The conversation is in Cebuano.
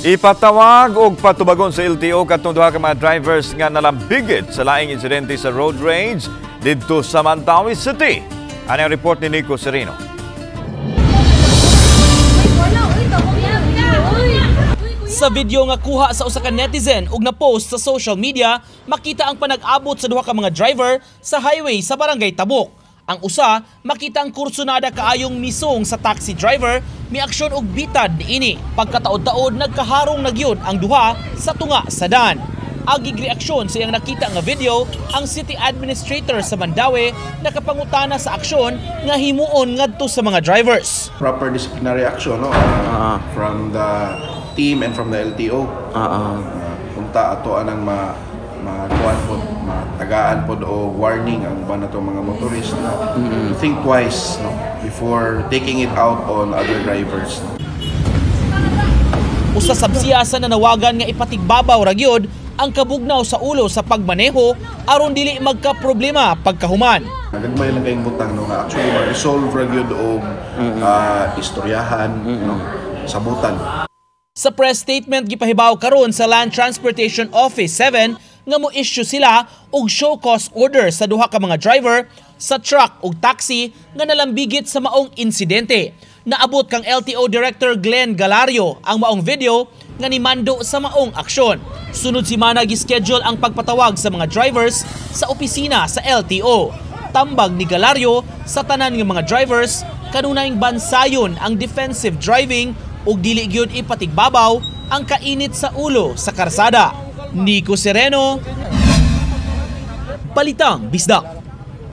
Ipatawag og patubagon sa LTO katong duha ka mga drivers nga nalambigit sa laing insidente sa road rage didto sa Mandaue City. Ano ang report ni Nico Sereno? Sa video nga kuha sa usa ka netizen ug na-post sa social media, makita ang panag-abot sa duha ka mga driver sa highway sa Barangay Tabuk. Ang usa, makita ang kursonada kaayong misong sa taxi driver, miaksyon og bitad niini. Pagkataod-taod, nagkaharong na gyud ang duha sa tunga sa dan. Agig reaksyon sa iyang nakita nga video, ang city administrator sa Mandaue nakapangutana sa aksyon nga himuon ngadto sa mga drivers. Proper disciplinary action, no, from the team and from the LTO. Unta ato anang ma makuan pod, matagaan pod o warning ang uban nato mga motorist na to think twice, no, before taking it out on other drivers, no. Usa sab siya sa nanawagan nga ipatigbabaw ra gyud ang kabugnaw sa ulo sa pagmaneho aron dili magka-problema pagkahuman. Nagagmay lang kayong butang, no, nga actually ma-resolve ra gyud og istoryahan, no, sabutan. Sa press statement gipahibaw karon sa Land Transportation Office 7 nga mo-issue sila og show cause order sa duha ka mga driver sa truck ug taxi nga nalambigit sa maong insidente. Naabot kang LTO Director Glenn Galario ang maong video nga nimando sa maong aksyon. Sunod semana gischedule ang pagpatawag sa mga drivers sa opisina sa LTO. Tambag ni Galario sa tanan nga mga drivers, kanunayng bansayon ang defensive driving ug dili gyud ipatigbabaw ang kainit sa ulo sa karsada. Nico Sereno, Balitang Bisdak.